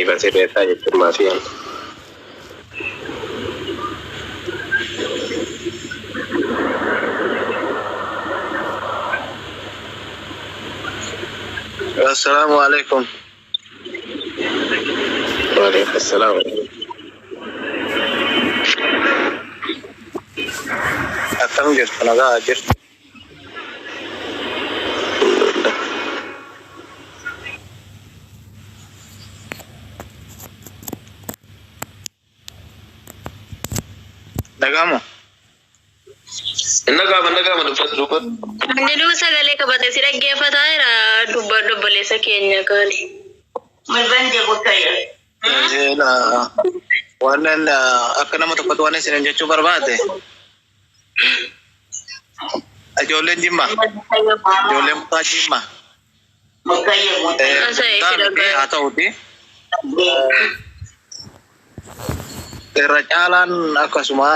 Saniifan sirreessaa jechuun maafiyaan. Assalaamu alaikum. Waalaikum salaam. Akkam jirtu, nagaa jirtu? Dhaga'amu? Inni gaama, inni gaama, dubbatu, dubbatu. Hundinuu sagalee qabate si dhaggeeffataa jira, dubbadhu obboleessa keenya kaani. Jeela wannan akka nama tokkotti waan isin jechuu barbaade, ijoolleen Jimma, ijoolleen mukaa Jimma Haasa'e si miti dhaga'e. Haa ta'uti irra caalaan akkasuma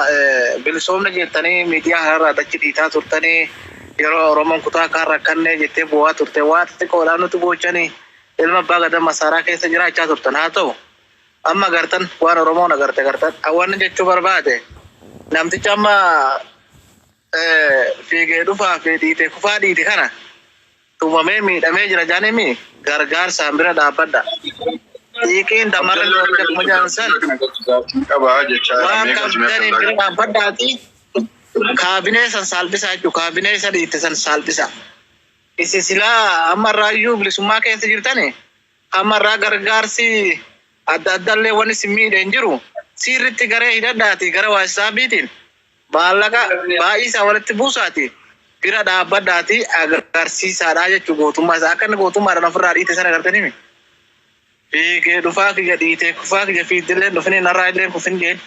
bilisoomna jettanii miidiyaa hararraa achi dhiitaa turtanii, yeroo Oromoon kutaa kaan rakkannee jettee bu'aa turte, waa xixiqqoodhaan nuti boochanii ilma abbaa gadaa masaaraa keessa jiraachaa turtan. Haa ta'u, amma gartan waan Oromoon agarte gartan. Waan jechuu barbaade, namticha amma fiigee dhufaa fi dhiite kufaa dhiite kana tumamee miidhamee jira jaanimi gargaarsaan bira dhaabbadha. Xiiqiin damarra loonii akkuma jaansan Qabaa jechaa waan meeqa qabdaniin bira dhaabbadhaati kaabinee san saalbisaa jechuudha. Kaabinee isa dhiite san saalbisa. Isin silaa amma irraayyuu bilisummaa keessa jirtani, amma irraa gargaarsi adda addaallee wanni isin miidhe hin jiru. Sirriitti garee hidhadhaati gara WhatsAppiitiin maallaqa baay'isaa walitti buusaati bira dhaabbadhaati agarsiisaadha jechuudha gootummaa isaa, akka inni gootummaadhaan ofirraa dhiite sana agartanii. Fiigee dhufaa kiyya dhiite kufaa kiyya fiiddillee dhufini narraa illee kufin jeen.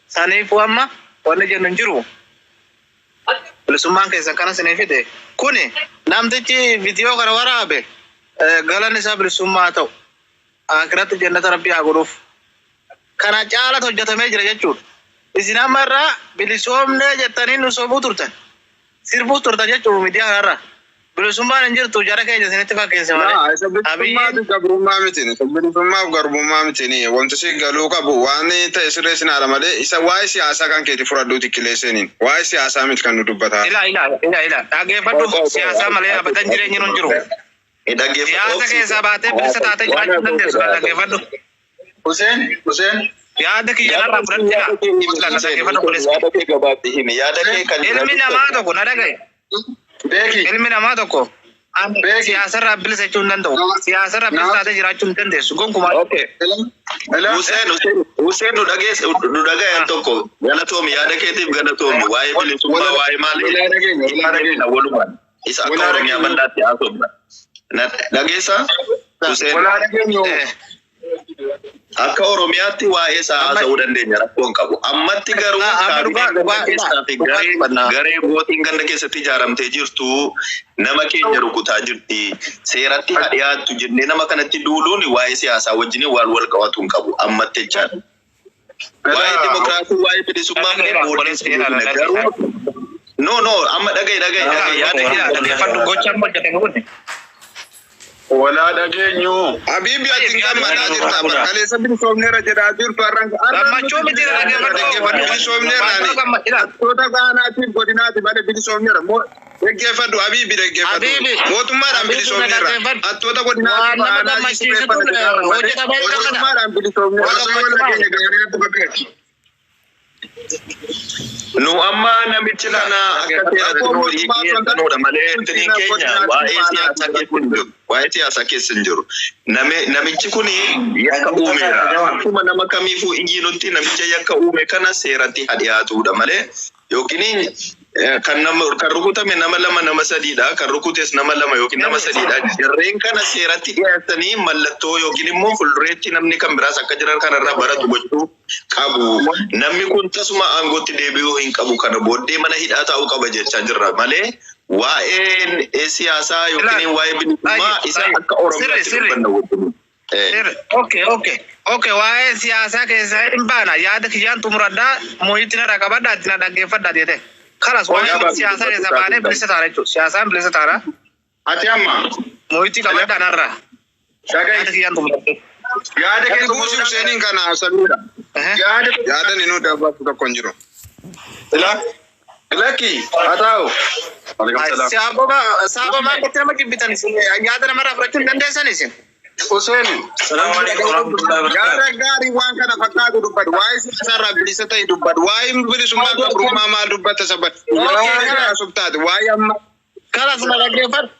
Saniifuu amma wanni jennu hin jiru. Bilisummaan keessan kana isinii fide. Kuni namtichi viidiyoo kana waraabe galanni isaa bilisummaa haa ta'u. Akiratti jannata rabbii haa godhuuf. Kana caalatu hojjetamee jira jechuudha. Isin amma irraa bilisoomnee jettanii nu sobuu turtan. Sirbuu turtan jechuudha miidiyaa kanarra. Bilisummaan hin jirtu, jara keenya isinitti fakkeesse malee. Isa bilisummaa fi gabrummaa miti. Isa bilisummaa fi garbummaa miti. Wanti si galuu qabu waan ta'e sirreessin haala malee isa waa'ee siyaasaa kan keeti fudhadhuuti kileesseniin. Waa'ee siyaasaa miti kan nu dubbataa. Ila ila ila ila, dhaggeeffadhu, siyaasaa malee abadan jireenyi nun jiru. Siyaasa keessaa baatee bilisa taatee jiraachuu hin dandeessu, dhaggeeffadhu. Hussein, Hussein. Yaada kiyya narraa fudhadhu, ila dhaggeeffadhu obboleessa. Yaada kee gabaatti himi. Yaada kee kan Ilmi namaa tokko na dhagaye. Beeki. Ilmi namaa tokko ani Beeki. siyaasarraa bilisa jechuu hin danda'u. Siyaasarraa bilisa taatee jiraachuu hin dandeessu. Gonkumaa. Okay. Ila. Hussein, Hussein, Hussein, nu dhageesse, nu dhagayan tokko. Galatoomi, yaada keetiif galatoomi. Waa'ee bilisummaa, waa'ee maalii? Walaa dhageenya, walaa dhageenya. Walumaan. Isa akka Walaa Oromiyaa dhageenya. bal'aatti haasofna. Dhageessaa? Hussein. Walaa dhageenyu. Akka Oromiyaatti waa'ee isaa haasa'uu dandeenya, rakkoo hin qabu. Ammatti garuu Amma dhugaa kaabineen ganda dhugaa keessaa fi dhugaa garee dubbannaa. garee gootiin ganda keessatti ijaaramtee jirtu nama keenya rukutaa jirti. Seeratti haa dhiyaattu jennee nama kanatti duuluun waa'ee siyaasaa wajjin waan wal qabatu hin qabu ammatti jechaadha. Waa'ee dimokiraasii, waa'ee bilisummaa Dhagayeera illee booddee obboleessa keenya, garuu no, no, amma dhagaye, dhagaye, dhagaye, yaada kee dhaggeeffadhu, gocha amma hojjetame kun. Walaa dhageenyu. Habiibi, ati hin gammadaa jirta. Kaleessa bilisoomneera jedhaa jirtu, har'aan Gammachuu miti, dhaggeeffadhu. Bilisoomneera Waan ani. gammachuu. Toota gaanaatiif godinaati malee bilisoomneera. Dhaggeeffadhu Habiibi, dhaggeeffadhu. Habiibi. Mootummaadhaan Habiibi, bilisoomneera. dhaggeeffadhu. Attoota godinaatiif Waan nama aanaa gammachiisutu hojjetamee gammada. Mootummaadhaan bilisoomneera. Wal dhageenya gaarii natti fakkaatti. Nu amma namichi kana akka seeratti nu dhiyeessanudha malee intiniin keenya waa'ee siyaasaa keessa hin jiru. Waa'ee siyaasaa keessa hin jiru. Namichi kun yakka uumeera. Akkuma nama kamiifuu iyyinutti namicha yakka uume kana seeratti haa dhiyaatudha malee yookiin kan nama kan rukutame nama lama, nama sadiidha. Kan rukutes nama lama yookiin nama sadiidha. Jarreen kana seeratti dhiyaatanii mallattoo yookiin immoo fuuldureetti namni kan biraas akka jiran kanarraa baratu gochuu qabu. Namni kun tasuma aangootti deebi'uu hin qabu. Kana booddee mana hidhaa taa'uu qaba jechaa jirra malee waa'een siyaasaa yookiin waa'ee bilisummaa isa akka Oromiyaatti Sirri, sirri. dubbanna wajjin. Okay, waa'ee siyaasaa keessaa hin baana. Yaada kiyyaan xumuradhaa, mooyitti na dhaqabadhaa, itti na dhaggeeffadhaa jette. Kalas, waa'ee siyaasaa keessa baanee bilisa taana jechuudha. Siyaasaan bilisa taana. Ati amma Mooyitti qabadhaa narraa. Dhaga'i. Yaada kiyyaan xumuradhaa. Yaada Gadi kee buusi Huseeniin kana Samiira. Yaada Yaada inni nu dabarsu tokko hin jiru. Lakki haa ta'u. Sababa sababa akkatti nama jibbitan isin yaada namarraa fudhachuu hin dandeessan isin. Hussein. Assalamu alaikum warahmatullahi wabarakatuh. Yaada gaarii waan kana fakkaatu dubbadhu. Waa'ee siyaasaarraa bilisa ta'e dubbadhu. Waa'ee bilisummaa gabrummaa maal dubbatta saba. Waa'ee haasoftaati. Waa'ee amma Kanas na dhaggeeffadhu.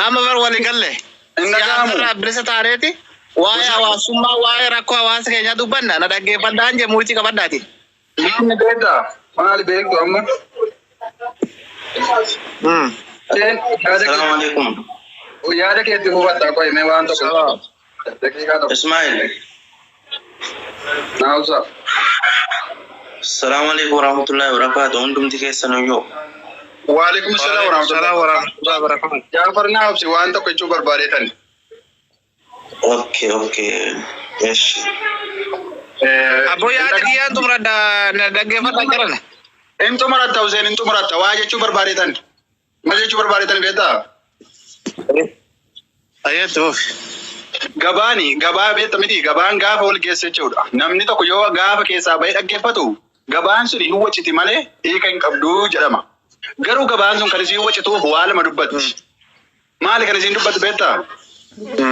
Amma bar walii galle. Hin dhaga'amu. Siyaasarraa bilisa taaneeti. Waa'ee hawaasummaa waa'ee rakkoo hawaasa keenyaa dubbanna na dhaggeeffadhaan jee muutii qabadhaati. Namni beektaa? Maali beektu amma? Hussein yaada Assalamu alaikum. Yaada keetti hubatta qoy mee waan tokko. Daqiiqaa tokko. Ismail. Naawusa. Assalamu alaikum warahmatullahi wabarakatuh. Hundumti keessan iyyuu. Waalaikum salaam warahmatullahi wabarakatuh. Jaafar naawusi waan tokko jechuu barbaadeetan. Okay, okay. Yes. Aboo yaada kiyyaan xumuradha na dhaggeeffadhaa jiran. Hin xumuratta Hussein hin xumuratta waa jechuu barbaadeetan. Maal jechuu barbaadeetan beektaa? Ayyeetti fufi. Gabaani gabaa beekta miti gabaan gaafa wal geesse jechuudha. Namni tokko yoo gaafa keessaa bahee dhaggeeffatu gabaan sun hin wacciti malee hiika hin qabdu jedhama. Garuu gabaan sun kan isiin waccituuf waa lama dubbatti. Maali kan isiin dubbattu beektaa?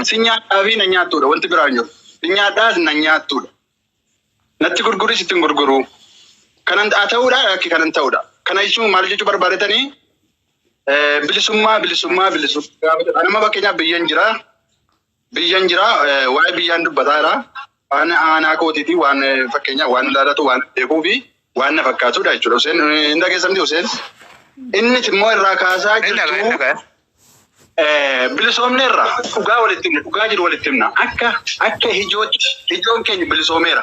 Si nyaadhaa fi na nyaattuudha wanti biraa hin jiru. Si nyaadhaa na nyaattuudha. Natti gurguris ittiin gurguru. Kanan haa ta'uudha lakki kanan ta'uudha. Kana jechuun maal jechuu barbaadetanii bilisummaa bilisummaa bilisummaa. Anama fakkeenyaaf biyyan jira. Biyyan jira waa'ee biyyaan dubbataa jira. Waan aanaa kootiiti waan fakkeenyaaf waan ilaalatu waan beekuu fi waan na fakkaatudha jechuudha. Hussein hin dhageessamti Hussein. Inni immoo irraa kaasaa jirtu bilisoomneerra dhugaa walitti himna dhugaa jiru walitti himna akka akka ijootti ijoon keenya bilisoomeera.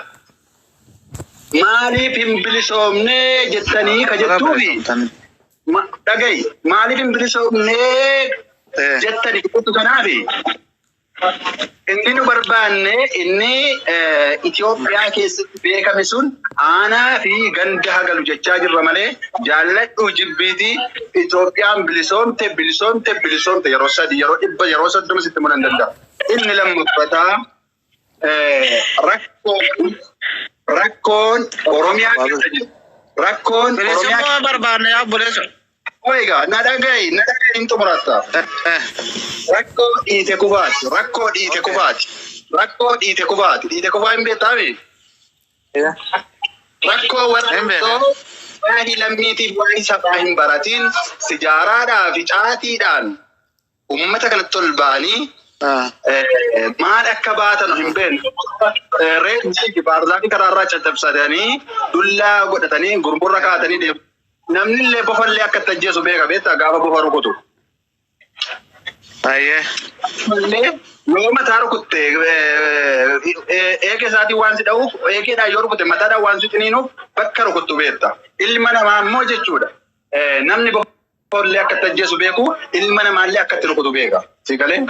Maaliif hin bilisoomne jettanii ka jettuufi dhaga'i maaliif hin bilisoomne jettanii jettu kanaafi inni nu barbaanne inni Itoophiyaa keessatti beekame sun aanaa fi ganda hagalu jechaa jirra malee jaalladhu jibbiitii Itoophiyaan bilisoomte bilisoomte bilisoomte yeroo 3 yeroo 100 yeroo 30 sitti himuu nan danda'a. Inni lammaffataa rakkoon Oromiyaa keessa jiru. Rakkoon Oromiyaa Bilisummaa barbaanne yaa obboleessa. Oiga, na dhaga'i, na dhaga'i hin xumuratta. Rakkoo dhiite kufaati, rakkoo dhiite kufaati, rakkoo dhiite kufaati, dhiite kufaa hin beektaami? Rakkoo warra waa'ee lammiitiif waa'ee sabaa hin baratiin sijaaraadhaa fi caatiidhaan uummata kanatti ol ba'anii maal akka baatan hin beeknu. Reejjii fi baarzaafii karaarraa caccabsatanii dullaa godhatanii gurgurra kaatanii deemu. Namni illee bofallee akka itti ajjeesu beeka beektaa gaafa bofa rukutu. Ayyee. Mallee yoo mataa rukutte eege isaatiin waan si dha'uuf eegeedhaan yoo rukute mataadhaan waan si ciniinuuf bakka rukuttu beekta. Ilma namaa immoo jechuudha. Namni bofallee akka itti ajjeesu beeku ilma namaallee akka itti rukutu beeka. Si galee?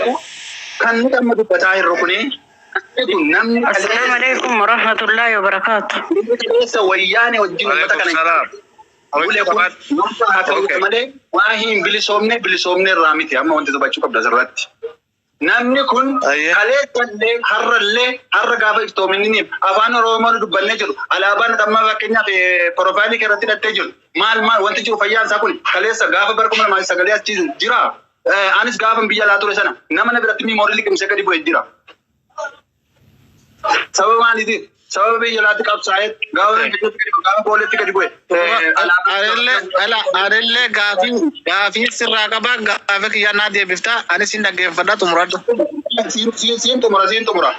Kan nuti amma dubbataa jirru kuni namni Assalamu alaikum warahmatullahi wabarakatuh. Keessa wayyaane wajjin uummata kana Bule kun nama haa ta'u malee waa hin bilisoomne bilisoomne irraa miti amma wanti dubbachuu qabda asirratti. Namni kun kaleessallee har'allee har'a gaafa iftoominni afaan Oromoo dubbannee jiru alaabaan amma fakkeenyaaf piroofaayilii irratti hidhattee jiru maal maal wanti jiru fayyaan isaa kun kaleessa gaafa bara 2009 achi jira. Anis gaafa biyya alaa ture sana nama na biratti miimoorii liqimsee gadi bu'ee jira. Sababa maaliitiif? Sababa biyya alaatti qabsaa'ee gaafa gaafa booletti gadi bu'e. Anillee gaafii sirraa qaba gaafii kiyyaa naa deebiftaa anis hin dhaggeeffadha xumuradhu. Siin xumura siin xumura.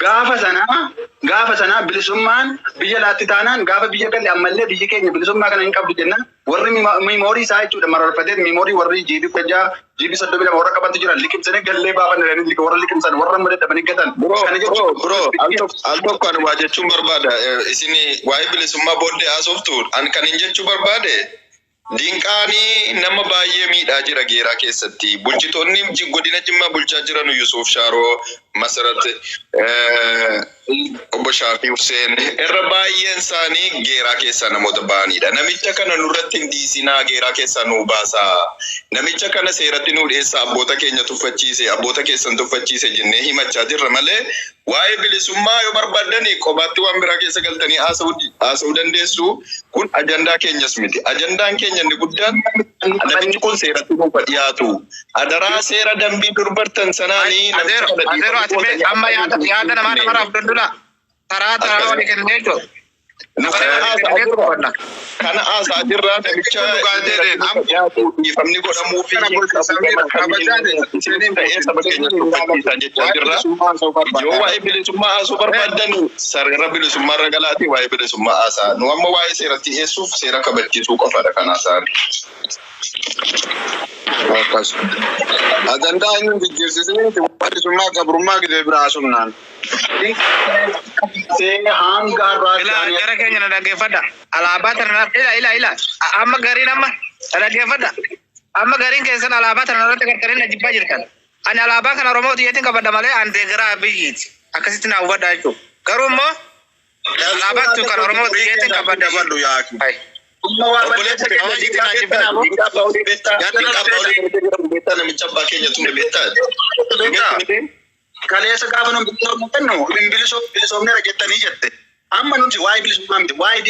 Gaafa sanaa bilisummaan biyya alaatti taanaan gaafa biyya galle ammallee biyyi keenya bilisummaa kana hin qabdu jennaan warri miimoorii isaa jechuudha mararfatee miimoorii warri jiibii 16 jiibii 32 warra qabantu jiran liqimsanii gallee baafan jedhanii warra liqimsan warra amma dadhabanii gatan. Bro, bro, al tokko ani waa jechuun barbaada. Isin waa'ee bilisummaa booddee haasoftu an kan hin jechuu barbaade Dinqaanii nama baay'ee miidhaa jira Geeraa keessatti. Bulchitoonni godina Jimmaa bulchaa jiran Yusuf Shaaroo, Masarat, obbo Shaafii Hussein irra baay'een isaanii geeraa keessaa namoota ba'anidha. Namicha kana nurratti hin dhiisinaa, geeraa keessaa nuu baasaa. Namicha kana seeratti nuu dhiyeessaa, abboota keenya tuffachiise, abboota keessan tuffachiise jennee himachaa jirra malee waa'ee bilisummaa yoo barbaaddani kophaatti waan biraa keessa galtanii haasa'uu dandeessu. Kun ajandaa keenyas miti. Ajandaan keenya inni guddaan namichi kun seeratti nuuf dhiyaatu. Adaraa seera dambii durbartan sanaanii namicha Azeero, kana azeero dhiifama ati mee amma yaada yaada namaa namaraaf dundula. Taraa taraa walii kennee jechuudha. Nu Taraa kana walii haasaa kennee jirra. dubbanna. Kana haasaa jirra namicha dhiyaatu dhiifamni godhamuu fi ta'ee saba keenya tuffachiisaa jechaa jirra. Yoo waa'ee bilisummaa haasuu barbaaddan sarara bilisummaa irra galaatii waa'ee bilisummaa haasaa. Nu amma waa'ee seeratti dhiyeessuuf seera kabachiisuu qofaadha kan haasa'an. Akkas. Ajandaa inni jijjiirsisanii bilisummaa gabrummaa gidee biraa haasofnaan. See hanga har'aatti Ila ani jara keenya na dhaggeeffadha. Alaabaa tana ila ila ila amma gariin amma na dhaggeeffadha. Amma gariin keessan alaabaa tana irratti gargareen na jibbaa jirtan. Ani alaabaa kana Oromoo xiyyeetiin qabadha malee an deeggaraa biyyiiti. Akkasitti na hubadha jechuudha. Garuu immoo alaabaan tun kan Oromoo xiyyeetiin qabadha. Daballu yaaki. Hai. dhimma waan Obboleessa keenya Hawwaasitti Dinqaa na beektaa? jibbina ammoo. Dinqaa Abbaa beektaa? Yaada Dinqaa na Abbaa Olii beektaa? Namicha abbaa keenya tumne beektaa? Beektaa? Kaleessa gaafa nu bilisoomne bilisoomneera jettanii jette. Amma nuti waa'ee bilisummaa miti, waa'ee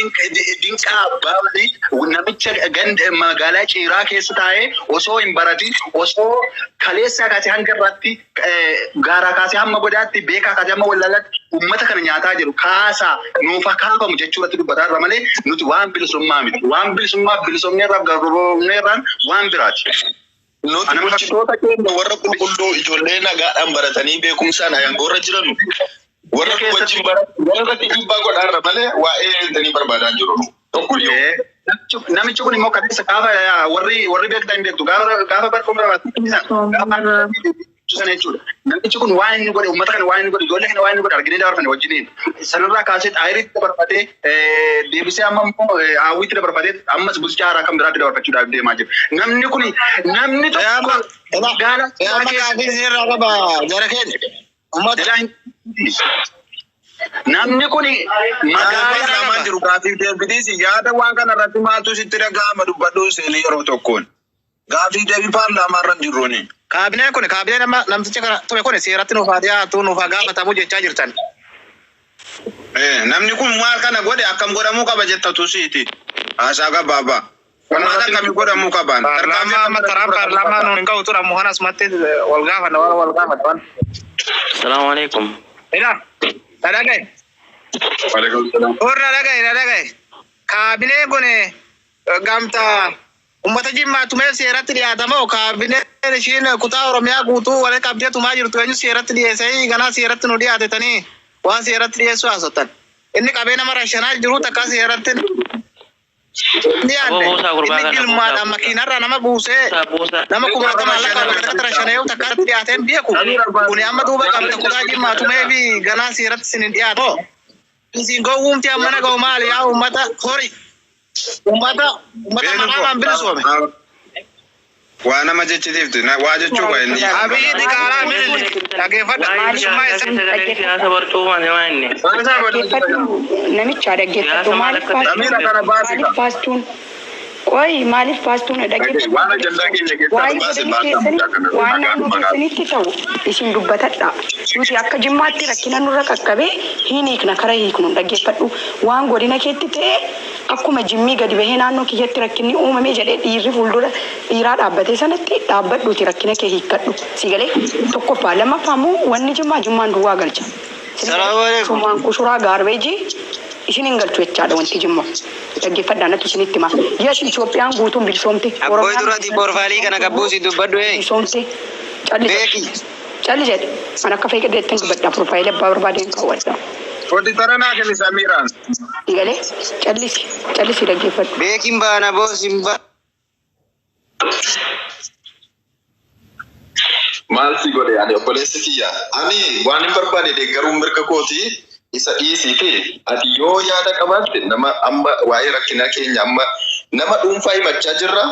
dinqaa abbaa olii namicha ganda magaalaa Ciiraa keessa taa'ee osoo hin baratin, osoo kaleessaa kaasee hanga irraatti, gaaraa kaasee hamma godaatti, beekaa kaasee hamma wallaalaatti uummata kana nyaataa jiru kaasaa nuuf haa kaafamu jechuu irratti dubbataa irra malee nuti waan bilisummaa miti. Waan bilisummaa bilisoomneerraaf garboomneerraan waan biraati. Nuti Anama bulchitoota keenya warra qulqulluu ijoollee nagaadhaan baratanii beekumsaan ayangoorra jiran warra biyya keessatti wajjin baratan warra irratti dhiibbaa godhaarra malee waa'ee intanii barbaadaa jiru. Tokkoyyuu. Namichi kun immoo kaleessa gaafa warri beektan hin beektu gaafa barfuu gaafa sana jechuudha. Namichi kun waan inni godhe uummata kana waan inni godhe ijoollee kana waan inni godhe arginee dabarfane wajjiniin. Sanarraa kaasee xaayiriitti dabarfatee deebisee amma immoo hawwiitti dabarfatee ammas bulchaa haaraa kan biraatti dabarfachuudhaaf deemaa jira. Namni kun namni tokko magaalaa Amma keessa gaafii sirraa qaba jara keenya. Uummata jalaa hin namni kun Magaalaa magaalaa lamaan jiru gaafii deebitiis yaada waan kana irratti maaltu sitti dhaga'ama dubbadhu seenii yeroo tokkoon. Gaafii deebii paarlaamaa irra hin jirruuni. Kaabineen kun kaabineen amma namticha kana ture kun seeratti nuuf haa dhiyaatu nuuf haa gaafatamu jechaa jirtan. Namni kun maal kana godhe akkam godhamuu qaba jettatu siiti. Haasaa gabaabaa. Kun maal akkamii godhamuu qabaan? Paarlaamaa amma taraan paarlaamaa nuun hin qabu tura ammoo kanas matti wal gaafanna waan wal gaafanna waan. Salaamu alaikum. Ila na dhagaye. Waalaikum salaam. Warra dhagaye na dhagaye. Kaabineen kun gamtaa uummata Jimmaa tumeef seeratti dhiyaatamoo kaabineen ishiin kutaa Oromiyaa guutuu waliin qabdee tumaa jirtu eenyu seeratti dhiyeessanii ganaa seeratti nu dhiyaatetanii waan seeratti dhiyeessuu haasoftan. Inni qabee nama rashanaa jiru takka seeratti Aboo dhiyaanne buusaa gurbaa inni kana buusaa gilmaadhaan buusaa. makiinarraa nama buusee Buusaa buusaa. nama kumaatama lakkaa bakka rashanee takka dhiyaateen beeku. Kuni amma duuba qabda kutaa Jimmaa tumee fi ganaa seeratti isin hin dhiyaatu. Isin gowwumti amma na ga'u maali yaa uummata hori uummata uummata maqaamaan bilisoome. Waa nama jechitiifti. Waa jechuu qaba inni. Abiyyi diqaalaa mililik dhaggeeffadha Waa'ee bilisummaa siyaasaa isa sagalee siyaasa barcuu maali maa inni? Dhaggeeffadhu namicha dhaggeeffadhu Siyaasa maal maaliif akka ta'e Samiira baastuun kana baasika. maaliif baastuun qoy maaliif baastuun dhaggeeffadhu Waan ajandaa keenya keessaa waa'ee nu baase godina baasaa keessanii mucaa kana waan nagaa naannoo maqaa. keessanitti ta'u isin dubbatadha. Nuti akka Jimmaatti rakkina nurra qaqqabee hin hiikna kara hiiknu dhaggeeffadhu waan godina keetti ta'e akkuma jimmii gadi bahee naannoo kiyyatti rakkinni uumame jedhee dhiirri fuuldura dhiiraa dhaabbatee sanatti dhaabbadhuuti rakkina kee hiikkadhu. Si galee tokkoffaa lammaffaa immoo wanni Jimmaa Jimmaan duwwaa galcha. Salaamu alaikum. Sumaan kushuraa gaarbeejii isin hin galchu jechaadha wanti Jimmaa. Dhaggeeffadhaa natti isinitti hima. Yes, Itoophiyaan guutuun bilisoomte. Abbooy Oromiyaan duratti porfaalii kana gabbuusi dubbadhu ee. bilisoomte. Calli jedhe. Beeki. Calli jedhe. An akka fayyadamutti dubbadha. Profaayilii abbaa barbaadeen kaawwadha. Oditara naa kenni Samiiraan. Galee callisi. Callisi dhaggeeffadhu. Beekin baana boos hin ba. Maal si godhe ani obboleessi kiyya? Ani waan hin barbaade deeggaruun mirga kooti isa dhiisiiti. Ati yoo yaada qabaatte nama amma waa'ee rakkinaa keenya amma nama dhuunfaa himachaa jirra.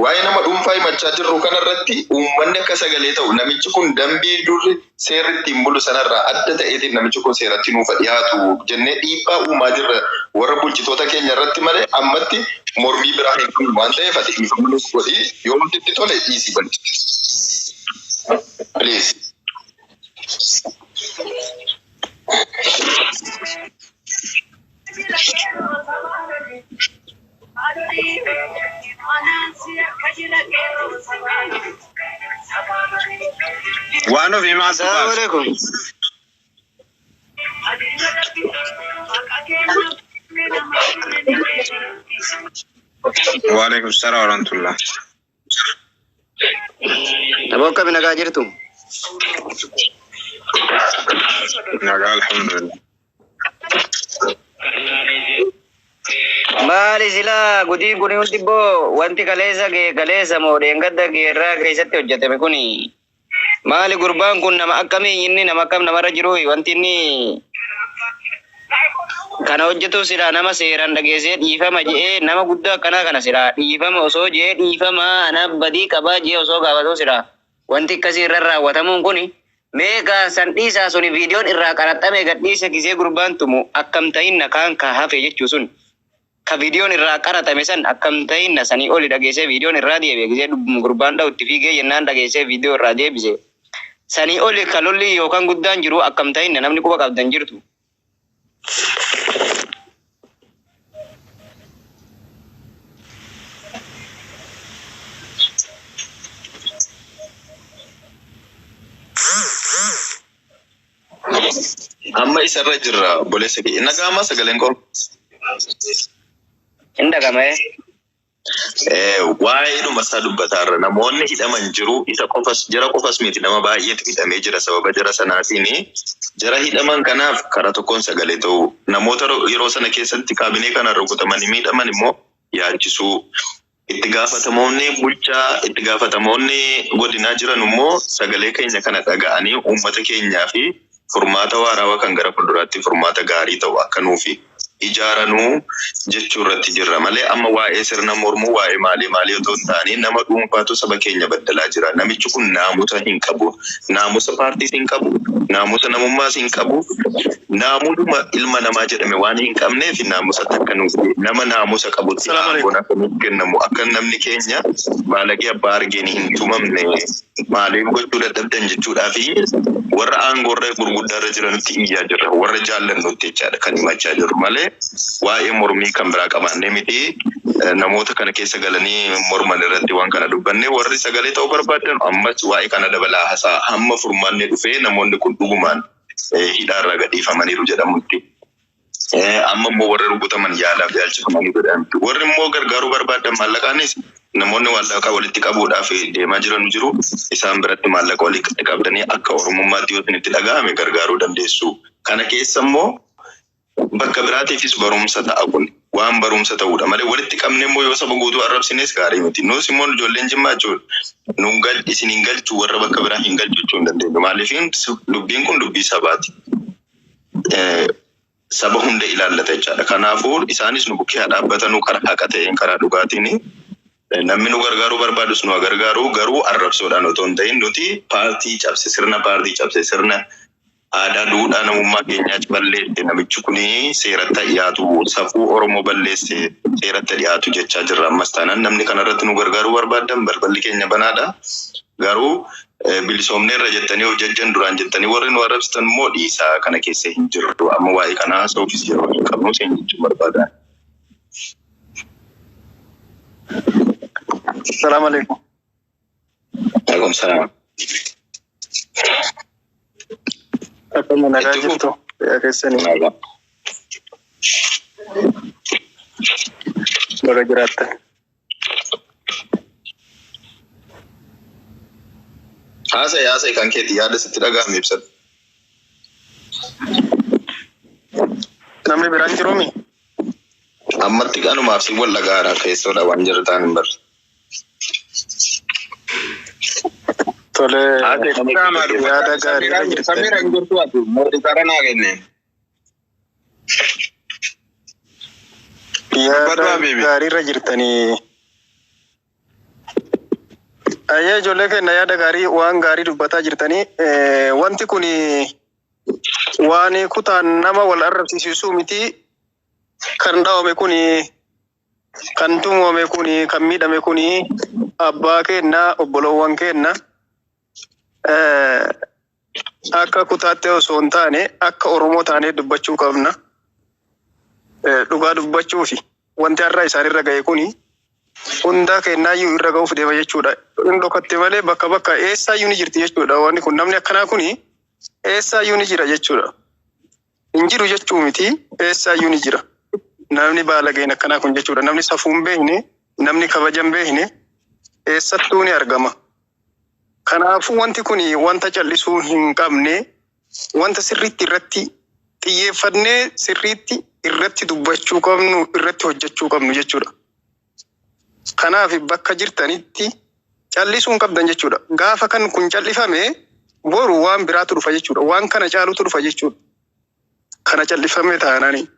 Waa'ee nama dhuunfaa himachaa jirru kanarratti uummanni akka sagalee ta'u, namichi kun dambii durri seerri ittiin bulu sanarraa adda ta'eetiin namichi kun seeratti nuuf dhiyaatu jennee dhiibbaa uumaa jirra warra bulchitoota keenya irratti malee, ammatti mormii biraa hin qabnu waan ta'eef, ati dhiifama nuuf godhii, yoo sitti tole dhiisii bali. Please. Waan ofii maaltu Assalamu baasa? alaikum. Waalaikum salaam warahmatullah. Nama akkami, nagaa jirtu? Nagaa, alhamdulillah. Maali silaa gudiin kun hundi boo, wanti kaleessa gee kaleessa moo dheengadda geerraa keessatti hojjetame kuni maali? Gurbaan kun nama akkamii? Inni nama akkam namarra jiru? Wanti inni kana hojjetu silaa nama seeraan dhageessee dhiifama je'ee, nama guddaa akkanaa kana silaa dhiifama osoo je'ee, dhiifama ana badii qabaa je'ee osoo gaafatu, silaa wanti akkasii irra raawwatamuun kuni meeqa san dhiisaa. Suni viidiyoon irraa qaraxxame gadhiisa gisee gurbaan tumu akkam ta'inna kaan ka hafe jechuu sun, ka viidiyoon irraa qaratame san akkam ta'inna sanii oli dhageessee viidiyoon irraa deebi'e, gisee gurbaan dha'utti fiigee jennaan dhageessee viidiyoo irraa deebise sanii oli ka lolli yookaan guddaan jiru akkam ta'inna, namni quba qabdan jirtu? Amma isarra jirra, obboleessa kiyya. Nagaamaa sagaleen koo? Hin dhagame. Waa'ee dhuma isaa dubbataarra namoonni hidhaman jiru. Isa qofas, jara qofas miti, nama baay'eetu hidhamee jira sababa jara sanaatiin. Jara hidhaman kanaaf karaa tokkoon sagalee ta'u, namoota yeroo sana keessatti kaabinee kanaan rukutamanii miidhaman immoo yaachisuu, itti gaafatamoonni bulchaa, itti gaafatamoonni godinaa jiran immoo sagalee keenya kana dhaga'anii uummata keenyaa fi furmaata waarawaa kan gara fuulduraatti furmaata gaarii ta'u akka nuufi ijaaranuu jechuu irratti jirra malee, amma waa'ee sirna mormuu, waa'ee maalii maalii otoo hin taane, nama dhuunfaatu saba keenya baddalaa jira. Namichi kun naamusa hin qabu. Naamusa paartiis hin qabu. Naamusa namummaas hin qabu. Naamusuma ilma namaa jedhame waan hin qabneef, naamusa takka nuuf nama naamusa qabutti aangoon akka nuuf kennamu, akka namni keenya baalagee abbaa argeen hin tumamne maaliif gochuu dadhabdan jechuudhaa fi warra aangoorra gurguddaarra jiranitti iyyaa jirra. Warra jaallannutti jechaadha kan himachaa jirru malee waa'ee mormii kan biraa qabaannee miti. Namoota kana keessa galanii morman irratti waan kana dubbanne. Warri sagalee ta'uu barbaadan ammas waa'ee kana dabalaa hasaa hamma furmaanni dhufee namoonni kun dhugumaan hidhaarraa gadhiifamaniiru jedhamutti. Amma immoo warri rukutaman yaalaaf yaalchifamanii jedhamti. Warri immoo gargaaruu barbaadan maallaqaanis namoonni maallaqa walitti qabuudhaaf deemaa jiran jiru. Isaan biratti maallaqa walitti qabdanii akka Oromummaatti yoo isinitti dhaga'ame gargaaruu dandeessu. Kana keessa immoo bakka biraatiifis barumsa ta'a, kun waan barumsa ta'uudha malee walitti qabne immoo yoo saba guutuu arrabsines gaarii miti. Nus immoo ijoolleen Jimmaa jechuudha. Nun gal isin hin galchu, warra bakka biraa hin galchu jechuu hin dandeenyu. Maaliif, dubbiin kun dubbii sabaati. Saba hunda ilaallata jechaadha. Kanaafuu isaanis nu bukkee haa dhaabbatanuu karaa haqa ta'een, karaa dhugaatiin. Namni nu gargaaruu barbaadus nu haa gargaaru, garuu arrabsoodhaan otoo hin ta'in. Nuti paartii cabse, sirna paartii cabse, sirna aadaa duudhaa namummaa keenyaa balleesse, namichi kuni seeratti dhiyaatu, safuu Oromoo balleesse seeratti dhiyaatu jechaa jirra. Ammas taanaan namni kanarratti nu gargaaruu barbaadan balballi keenya banaadha. Garuu bilisoomneerra jettanii of jajjan duraan jettanii warri nu arrabsitan immoo dhiisaa, kana keessa hin jirru. Amma waa'ee kanaa haasa'uufis yeroo hin qabnu seen jechuun barbaada. Salaam alaikum. Alaikum salaam. Akkam, nagaa Itti fufu. jirtu? Fayyaa keessanii? Nagaa. Baga jiraattan. Haasa'e, haasa'e, kan keeti yaada sitti dhaga'ame ibsadhu. Namni biraan jiruumi? Ammatti kanumaaf si wal dhagaara keessoodha waan jirru ta'an hin barre. Tole, Haasa'e. yaada gaarii irra jirtan. Samira hin jirtu, ati mootii naa kenne. Yaada Dubbadhu, Habibi. gaarii irra jirtanii. Ayyee, ijoollee keenya, yaada gaarii, waan gaarii dubbataa jirtanii. Wanti kun waan kutaan nama wal arrabsiisuu miti. Kan dhawame kun, kan tumame kun, kan miidhame kun abbaa keenya, obboloowwan keenya. Akka kutaatti osoo hin taane akka Oromoo taanee dubbachuu qabna. Dhugaa dubbachuufi wanti har'a isaanirra ga'e kuni hunda kennaayyuu irra ga'uuf deema jechuudha. Inni dhokatte malee bakka bakka eessaayyuu ni jirti jechuudha. Wanni kun, namni akkanaa kuni eessaayyuu ni jira jechuudha. Hin jiru jechuu miti, eessaayyuu ni jira. Namni baalageen akkanaa kun jechuudha. Namni safuu hin beekne, namni kabaja hin beekne eessattuu ni argama. Kanaafuu wanti kun wanta callisuu hin qabne, wanta sirriitti irratti xiyyeeffannee sirriitti irratti dubbachuu qabnu, irratti hojjechuu qabnu jechuudha. Kanaaf bakka jirtanitti callisuu hin qabdan jechuudha. Gaafa kan kun callifame boru waan biraatu dhufa jechuudha. Waan kana caalutu dhufa jechuudha. Kana callifame taanani.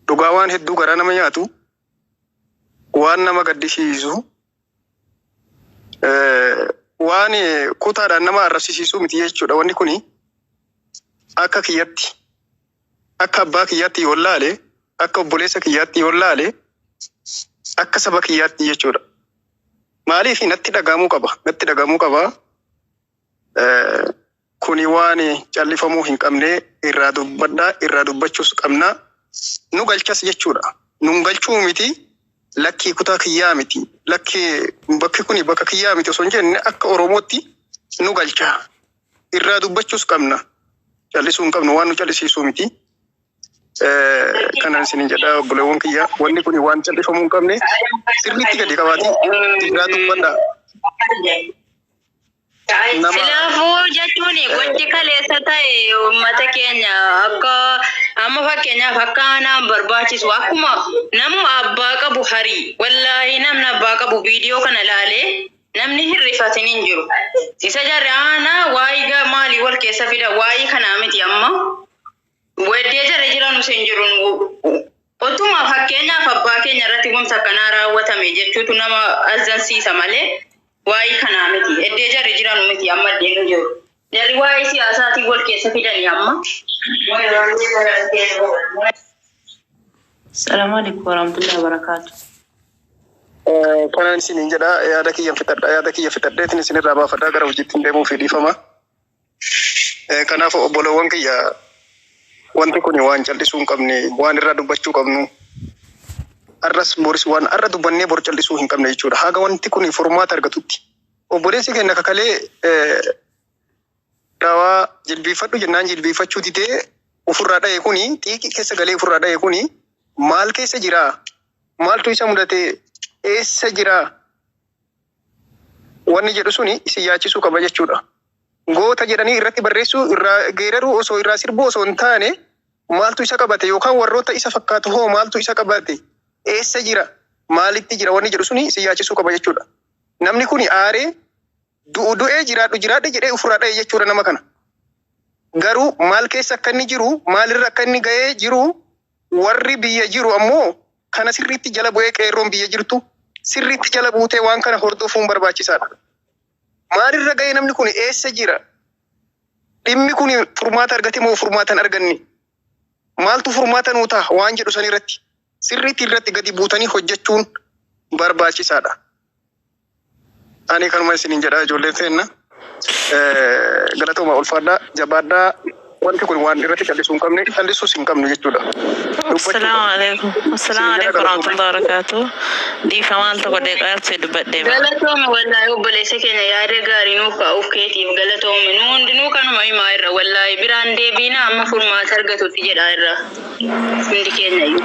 Dhugaa waan hedduu garaa nama nyaatu, waan nama gaddisiisu, waan kutaadhaan nama arrabsiisuu miti jechuudha. Wanni kuni akka kiyyatti, akka abbaa kiyyaatti yoo laale, akka obboleessa kiyyaatti yoo laale, akka saba kiyyaatti jechuudha. Maaliif natti dhagahamuu qaba? Natti dhagahamuu qaba. Kuni waan callifamuu hin qabne, irraa dubbadhaa, irraa dubbachuus qabna. Nu galchas jechuudha. Nun galchuu miti, lakkii kutaa kiyyaa miti. Lakkii bakki kuni bakka kiyyaa miti osoo hin jenne akka Oromootti nu galcha. Irraa dubbachuus qabna. Callisuu hin qabnu, waan nu callisiisuu miti. Kanan isin jedha, obboleewwan kiyyaa, wanni kun waan callifamuu hin qabne, sirriitti gadi qabaati irraa dubbadhaa. Nama Silaafuu jechuun gochi kaleessa ta'e uummata keenya akka amma fakkeenyaaf akka aanaan barbaachisu akkuma nama abbaa qabu harii, wallaahi, namni abbaa qabu viidiyoo kana ilaalee namni hirrifatin hin jiru. Isa jarri aanaa waa'ee maalii wal keessa fida, waa'ee kanaa miti amma. Weddee jarri jiranus hin jiru. Otuma fakkeenyaaf abbaa keenya irratti wanta akkanaa raawwatame jechuutu nama azzansiisa malee waa'ee kanaa miti. Eddee jarri jiranu miti amma deemu jiru. Jarri waa'ee siyaasaatiin wal keessa fidanii amma. Assalamu alaikum warahmatullahi wabarakatuh. Kanan isin jedha, yaada kiyya fixadha, yaada kiyya fixadheetin isin irraa baafadhaa, gara hojiitti hin deemuu fi dhiifama. Kanaaf obboleewwan kiyya, wanti kun waan callisuu hin qabne, waan irraa dubbachuu qabnu. Arras boris waan arra dubbannee bor callisuu hin qabne jechuudha. Haga wanti kun furmaata argatutti. Obboleessi keenya kakalee dawaa jilbiifadhu jennaan jilbiifachuu didee ofirraa dha'e kuni, xiiqii keessa galee ofirraa dha'e kuni maal keessa jira? Maaltu isa mudate? Eessa jira? Wanni jedhu suni isin yaachisuu qaba jechuudha. Goota jedhanii irratti barreessuu, irraa geeraruu osoo, irraa sirbuu osoo hin taane, maaltu isa qabate yookaan warroota isa fakkaatu hoo maaltu isa qabate? Eessa jira? Maalitti jira? Wanni jedhu suni isin yaachisuu qaba jechuudha. Namni kuni aaree du'u du'ee, jiraadhu jiraadhe jedhee ofirraa dha'e jechuudha nama kana. Garuu maal keessa akka inni jiru, maalirra akka inni ga'ee jiru, warri biyya jiru ammoo kana sirriitti jala bu'ee, qeerroon biyya jirtu sirriitti jala buutee waan kana hordofuun barbaachisaadha. Maalirra ga'ee namni kun, eessa jira? Dhimmi kun furmaata argate moo furmaata hin arganne? Maaltu furmaata nuu ta'a waan jedhu san irratti sirriitti irratti gadi buutanii hojjechuun barbaachisaadha. Ani kanuma isiniin jedha, ijoolleen teenna. Galatooma, ulfaadhaa, jabaadhaa. Wanti kun waan irratti callisuu hin qabne, callisuus hin qabnu jechuudha. Assalamu alaikum. Assalamu alaikum warahmatullahi wabarakatuh. Dhiifama, al tokko deeqaarse dubbadhee ba'a. Galatoome, wallaahi, obboleessa keenya, yaada gaarii nuuf kaa'uuf keetiif galatoome. Nu hundinuu kanuma himaa irra, wallaahi, biraan deebiina amma furmaata argatutti jedhaa irra hundi keenya iyyuu.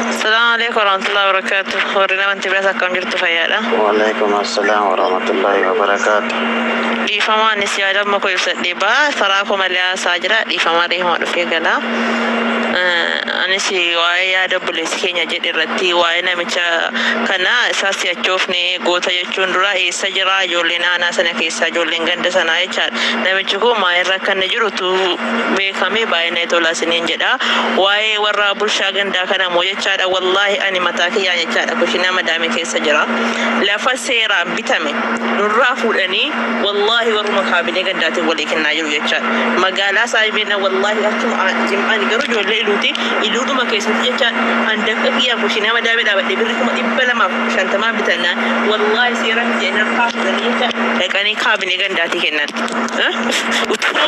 Assalamu alaikum warahmatullahi wabarakatuh. Warri namanti biraas akkam jirtu, fayyaadha? Waalaikum assalam warahmatullahi wabarakatuh. Dhiifama, anis yaada amma koo ibsadhee ba'a. Saraa koo malee haasaa jira. Dhiifama reefuma dhufee galaa. Anis waa'ee yaada obboleessi keenya jedhe irratti waa'ee namicha kana isaa si'achoofne goota jechuun dura eessa jira ijoolleen aanaa sana keessaa ijoolleen ganda sanaa jechaadha. Namichi kun maalirra akka inni jiru utuu beekamee baay'ee tola isiniin jedha. Waa'ee warra bulchaa gandaa kana immoo jechaadha, wallaahi ani mataa kiyyaan jechaadha, kushinaa madaamii keessa jira. Lafa seeraan bitame nurraa fuudhanii wallaahi warruma kaabinee gandaatiin walii kennaa jiru jechaadha. Magaalaa saayibeenna wallaahi achuma jim'aan garuu ijoollee iluuti iluudhuma keessatti jechaadha. Handaqqa kiyyaan kushinaa madaamii dhaabadhee birri 250,000 bitannaan wallaahi seeraan jedhanii harkaa fuudhanii jechaadha. Dhaqanii kaabinee gandaatii kennan.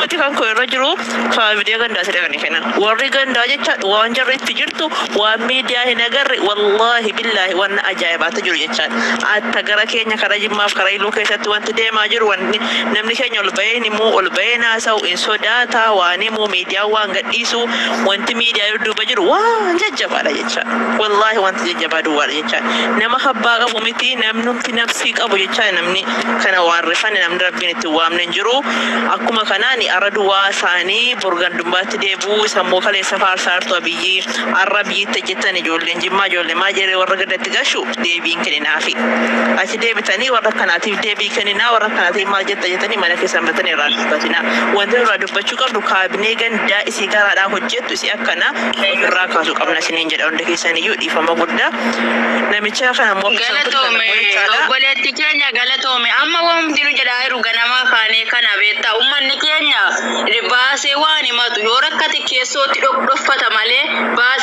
Utuu kan koo irra jiru kaabinee gandaatii dhaqanii kennan. Warri gandaa jechaadha waan jarri itti jirtu waan miidiyaa hin agarre, wallaahi billaahi waan ajaa'ibaatu jiru jechaadha. Atta gara keenya karaa Jimmaaf karaa Iluu keessatti wanti deemaa jiru, wanni namni keenya ol bahee himuu, ol bahee naasa'u hin sodaata, waan himuu miidiyaan waan gadhiisu, wanti miidiyaa dudduuba jiru waan jajjabaadha jechaadha. Wallaahi wanti jajjabaa duwwaadha jechaadha. Nama abbaa qabu miti, namnumti nafsii qabu jechaadha, namni kana waan rifanne namni rabbiin itti waamne hin jiru. Akkuma kanaan arra duwwaa isaanii borgandummaatti deebi'uu sammuu kaleessa faarsaa jirtu Abiyyi arra biyyitti hojjetan ijoolleen Jimmaa ijoollee maa jedhee warra gadatti gashu deebiin kenninaafi. Achi deebitanii warra kanaatiif deebii kenninaa, warra kanaatiif maal jetta jettanii mana keessan batanii irraa dubbatinaa. Wanti irraa dubbachuu qabdu kaabinee gandaa isii garaadhaa hojjettu isii akkana ofirraa kaasuu qabna isiniin jedha. Hunda keessaniyyuu dhiifama guddaa. Namicha kana immoo akka isaan Galatoome, turtan jechaadha. Obboleetti keenya, galatoome. Amma wanti nu jedhaa jiru ganamaa kaanee kana beektaa, ummanni keenya baasee waan himatu yoo rakkate keessootti dhoffata malee baasee